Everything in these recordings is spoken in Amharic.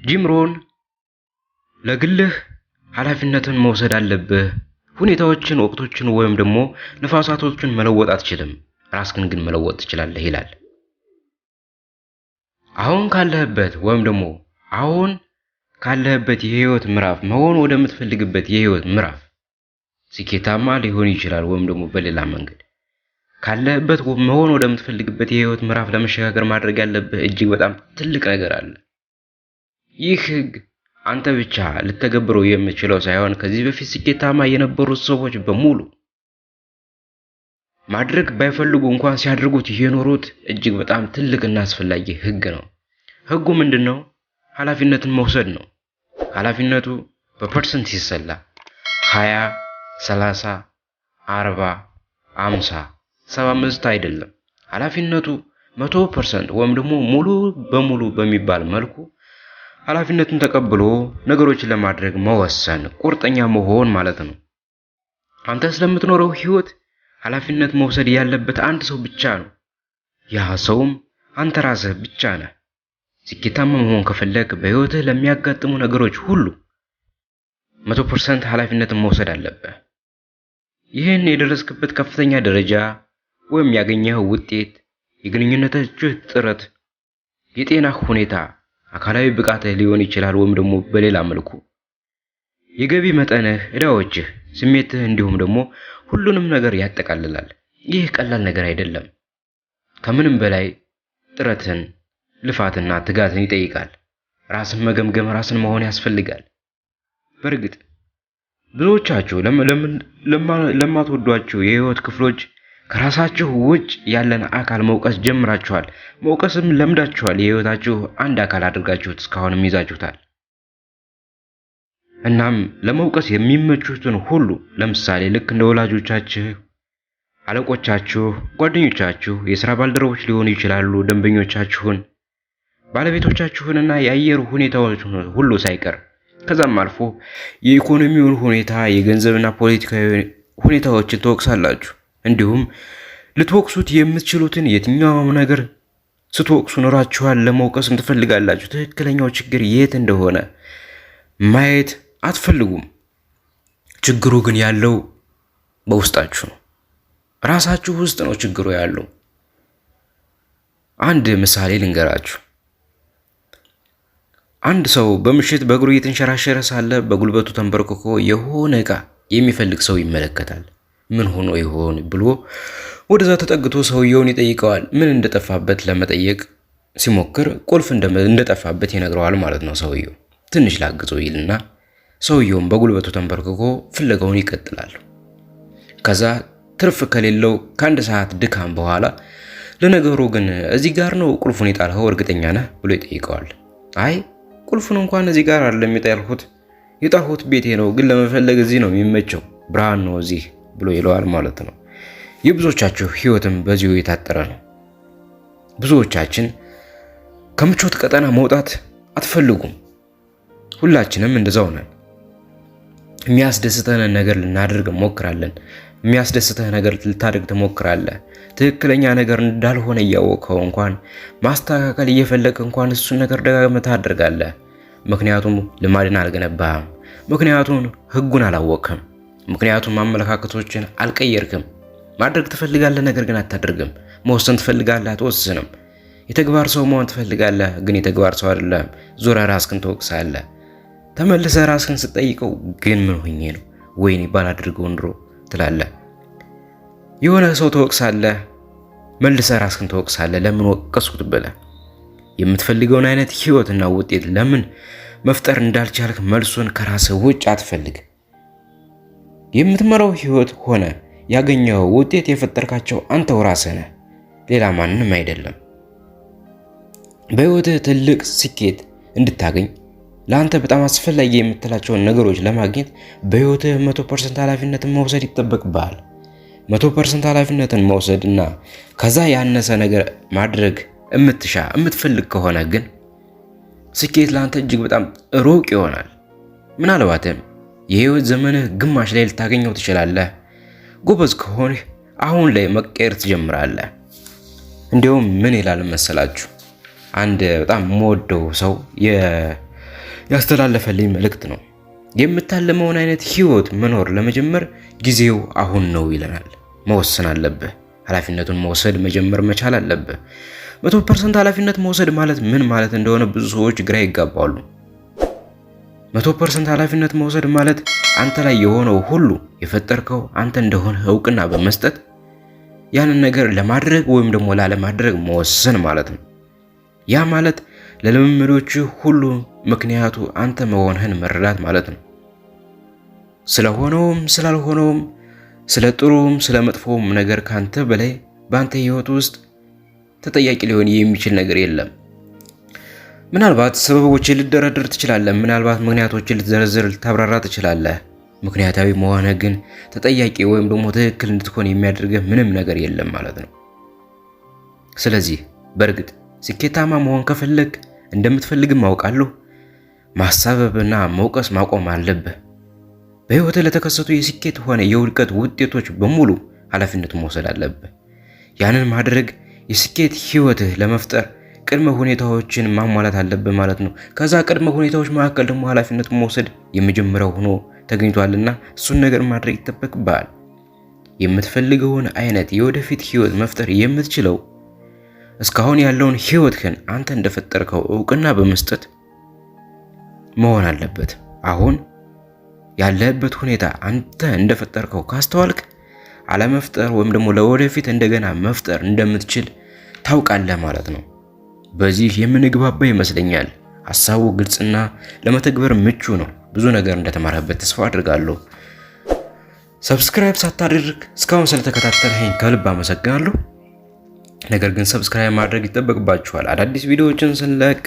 ጂም ሮን ለግልህ ኃላፊነትን መውሰድ አለብህ። ሁኔታዎችን፣ ወቅቶችን ወይም ደግሞ ነፋሳቶችን መለወጥ አትችልም፣ ራስህን ግን መለወጥ ትችላለህ ይላል። አሁን ካለህበት ወይም ደግሞ አሁን ካለህበት የህይወት ምዕራፍ መሆን ወደምትፈልግበት የህይወት ምዕራፍ ስኬታማ ሊሆን ይችላል፣ ወይም ደግሞ በሌላ መንገድ ካለህበት መሆን ወደምትፈልግበት የህይወት ምዕራፍ ለመሸጋገር ማድረግ ያለብህ እጅግ በጣም ትልቅ ነገር አለ። ይህ ህግ አንተ ብቻ ልተገብረው የምችለው ሳይሆን ከዚህ በፊት ስኬታማ የነበሩት ሰዎች በሙሉ ማድረግ ባይፈልጉ እንኳን ሲያደርጉት የኖሩት እጅግ በጣም ትልቅና አስፈላጊ ህግ ነው። ህጉ ምንድን ነው? ኃላፊነትን መውሰድ ነው። ኃላፊነቱ በ percent ሲሰላ 20፣ 30፣ 40፣ 50፣ 75 አይደለም። ኃላፊነቱ 100% ወይም ደግሞ ሙሉ በሙሉ በሚባል መልኩ ኃላፊነቱን ተቀብሎ ነገሮችን ለማድረግ መወሰን፣ ቁርጠኛ መሆን ማለት ነው። አንተ ስለምትኖረው ህይወት ኃላፊነት መውሰድ ያለበት አንድ ሰው ብቻ ነው። ያ ሰውም አንተ ራስህ ብቻ ነህ። ስኬታማ መሆን ከፈለግ በህይወትህ ለሚያጋጥሙ ነገሮች ሁሉ 100% ኃላፊነትን መውሰድ አለብህ። ይህን የደረስክበት ከፍተኛ ደረጃ ወይም ያገኘኸው ውጤት፣ የግንኙነቶችህ ጥረት፣ የጤናህ ሁኔታ፣ አካላዊ ብቃትህ ሊሆን ይችላል ወይም ደግሞ በሌላ መልኩ የገቢ መጠንህ፣ ዕዳዎችህ፣ ስሜትህ እንዲሁም ደግሞ ሁሉንም ነገር ያጠቃልላል። ይህ ቀላል ነገር አይደለም። ከምንም በላይ ጥረትን፣ ልፋትና ትጋትን ይጠይቃል። ራስን መገምገም፣ ራስን መሆን ያስፈልጋል። በእርግጥ ብዙዎቻችሁ ለማትወዷቸው የህይወት ክፍሎች ከራሳችሁ ውጭ ያለን አካል መውቀስ ጀምራችኋል። መውቀስም ለምዳችኋል። የህይወታችሁ አንድ አካል አድርጋችሁት እስካሁንም ይዛችሁታል። እናም ለመውቀስ የሚመቹትን ሁሉ ለምሳሌ ልክ እንደ ወላጆቻችሁ፣ አለቆቻችሁ፣ ጓደኞቻችሁ፣ የስራ ባልደረቦች ሊሆኑ ይችላሉ፣ ደንበኞቻችሁን፣ ባለቤቶቻችሁንና የአየር ሁኔታዎች ሁሉ ሳይቀር ከዛም አልፎ የኢኮኖሚውን ሁኔታ፣ የገንዘብና ፖለቲካዊ ሁኔታዎችን ትወቅሳላችሁ። እንዲሁም ልትወቅሱት የምትችሉትን የትኛውም ነገር ስትወቅሱ ኖራችኋል። ለመውቀስም ትፈልጋላችሁ። ትክክለኛው ችግር የት እንደሆነ ማየት አትፈልጉም። ችግሩ ግን ያለው በውስጣችሁ ነው። ራሳችሁ ውስጥ ነው ችግሩ ያለው። አንድ ምሳሌ ልንገራችሁ። አንድ ሰው በምሽት በእግሩ እየተንሸራሸረ ሳለ በጉልበቱ ተንበርክኮ የሆነ ዕቃ የሚፈልግ ሰው ይመለከታል። ምን ሆኖ ይሆን ብሎ ወደዛ ተጠግቶ ሰውየውን ይጠይቀዋል። ምን እንደጠፋበት ለመጠየቅ ሲሞክር ቁልፍ እንደጠፋበት ይነግረዋል ማለት ነው። ሰውየው ትንሽ ላግዘው ይልና ሰውየውን በጉልበቱ ተንበርክኮ ፍለጋውን ይቀጥላል። ከዛ ትርፍ ከሌለው ከአንድ ሰዓት ድካም በኋላ ለነገሩ ግን እዚህ ጋር ነው ቁልፉን የጣልኸው እርግጠኛ ነህ ብሎ ይጠይቀዋል። አይ ቁልፉን እንኳን እዚህ ጋር አይደለም የጣልሁት፣ የጣልሁት ቤቴ ነው፣ ግን ለመፈለግ እዚህ ነው የሚመቸው፣ ብርሃን ነው እዚህ ብሎ ይለዋል ማለት ነው። የብዙዎቻችሁ ህይወትም በዚሁ የታጠረ ነው። ብዙዎቻችን ከምቾት ቀጠና መውጣት አትፈልጉም። ሁላችንም እንደዛው ነን። የሚያስደስተንን ነገር ልናደርግ እንሞክራለን። የሚያስደስትህ ነገር ልታደርግ ትሞክራለህ። ትክክለኛ ነገር እንዳልሆነ እያወቅኸው እንኳን ማስተካከል እየፈለግህ እንኳን እሱን ነገር ደጋግመህ ታደርጋለህ። ምክንያቱም ልማድን አልገነባህም። ምክንያቱም ህጉን አላወቅህም። ምክንያቱም አመለካከቶችን አልቀየርክም። ማድረግ ትፈልጋለህ፣ ነገር ግን አታደርግም። መወሰን ትፈልጋለህ፣ አትወስንም። የተግባር ሰው መሆን ትፈልጋለህ፣ ግን የተግባር ሰው አይደለህም። ዞረህ ራስህን ትወቅሳለህ። ተመልሰህ ራስህን ስትጠይቀው ግን ምን ሆኜ ነው ወይኔ ባላደርገው ኑሮ ትላለህ። የሆነ ሰው ትወቅሳለህ፣ መልሰህ ራስህን ትወቅሳለህ። ለምን ወቀስኩት ብለህ የምትፈልገውን አይነት ህይወትና ውጤት ለምን መፍጠር እንዳልቻልክ መልሱን ከራስህ ውጭ አትፈልግ። የምትመራው ህይወት ሆነ ያገኘኸው ውጤት የፈጠርካቸው አንተው ራስህ ነህ፣ ሌላ ማንም አይደለም። በህይወትህ ትልቅ ስኬት እንድታገኝ ለአንተ በጣም አስፈላጊ የምትላቸውን ነገሮች ለማግኘት በህይወትህ 100% ኃላፊነትን መውሰድ ይጠበቅብሃል። 100% ኃላፊነትን መውሰድ እና ከዛ ያነሰ ነገር ማድረግ እምትሻ እምትፈልግ ከሆነ ግን ስኬት ለአንተ እጅግ በጣም ሩቅ ይሆናል። ምናልባትም የህይወት ዘመንህ ግማሽ ላይ ልታገኘው ትችላለህ። ጎበዝ ከሆንህ አሁን ላይ መቀየር ትጀምራለህ። እንዲሁም ምን ይላል መሰላችሁ፣ አንድ በጣም የምወደው ሰው ያስተላለፈልኝ መልእክት ነው። የምታልመውን አይነት ህይወት መኖር ለመጀመር ጊዜው አሁን ነው ይለናል። መወሰን አለብህ። ኃላፊነቱን መውሰድ መጀመር መቻል አለብህ። 100% ኃላፊነት መውሰድ ማለት ምን ማለት እንደሆነ ብዙ ሰዎች ግራ ይጋባሉ። 100% ኃላፊነት መውሰድ ማለት አንተ ላይ የሆነው ሁሉ የፈጠርከው አንተ እንደሆነ እውቅና በመስጠት ያንን ነገር ለማድረግ ወይም ደግሞ ላለማድረግ መወሰን ማለት ነው። ያ ማለት ለልምምዶችህ ሁሉ ምክንያቱ አንተ መሆንህን መረዳት ማለት ነው። ስለሆነውም ስላልሆነውም፣ ስለ ጥሩም ስለ መጥፎውም ነገር ካንተ በላይ በአንተ ህይወት ውስጥ ተጠያቂ ሊሆን የሚችል ነገር የለም። ምናልባት ሰበቦችን ልትደረድር ትችላለህ። ምናልባት ምክንያቶችን ልትዘረዝር ልታብራራ ትችላለህ። ምክንያታዊ መሆንህ ግን ተጠያቂ ወይም ደግሞ ትክክል እንድትሆን የሚያደርግህ ምንም ነገር የለም ማለት ነው። ስለዚህ በእርግጥ ስኬታማ መሆን ከፈለግ፣ እንደምትፈልግም አውቃለሁ፣ ማሳበብና መውቀስ ማቆም አለብህ። በህይወትህ ለተከሰቱ የስኬት ሆነ የውድቀት ውጤቶች በሙሉ ኃላፊነቱን መውሰድ አለብህ። ያንን ማድረግ የስኬት ህይወትህ ለመፍጠር ቅድመ ሁኔታዎችን ማሟላት አለብህ ማለት ነው። ከዛ ቅድመ ሁኔታዎች መካከል ደግሞ ኃላፊነቱን መውሰድ የመጀመሪያው ሆኖ ተገኝቷልና እሱን ነገር ማድረግ ይጠበቅብሃል። የምትፈልገውን አይነት የወደፊት ህይወት መፍጠር የምትችለው እስካሁን ያለውን ህይወትህን አንተ እንደፈጠርከው እውቅና በመስጠት መሆን አለበት። አሁን ያለህበት ሁኔታ አንተ እንደፈጠርከው ካስተዋልክ አለመፍጠር ወይም ደግሞ ለወደፊት እንደገና መፍጠር እንደምትችል ታውቃለህ ማለት ነው። በዚህ የምንግባባ ይመስለኛል። ሀሳቡ ግልጽና ለመተግበር ምቹ ነው። ብዙ ነገር እንደተማረበት ተስፋ አድርጋለሁ። Subscribe ሳታደርግ እስካሁን ስለተከታተልኸኝ ከልብ አመሰግናለሁ። ነገር ግን subscribe ማድረግ ይጠበቅባችኋል። አዳዲስ ቪዲዮዎችን ስንለቅ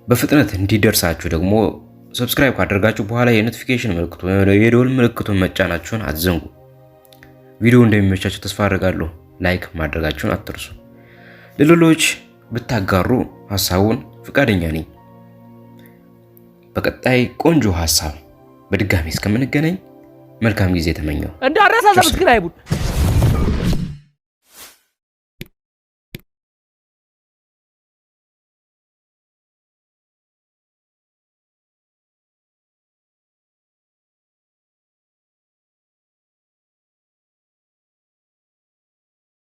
በፍጥነት እንዲደርሳችሁ ደግሞ subscribe ካደረጋችሁ በኋላ የ notification ምልክቱ ወይም የደወል ምልክቱን መጫናችሁን አትዘንጉ። ቪዲዮ እንደሚመቻችሁ ተስፋ አድርጋለሁ። Like ማድረጋችሁን አትርሱ። ለሌሎች ብታጋሩ ሀሳቡን ፈቃደኛ ነኝ። በቀጣይ ቆንጆ ሀሳብ በድጋሚ እስከምንገናኝ መልካም ጊዜ ተመኘሁ። እንዳረሳ subscribe ኡን።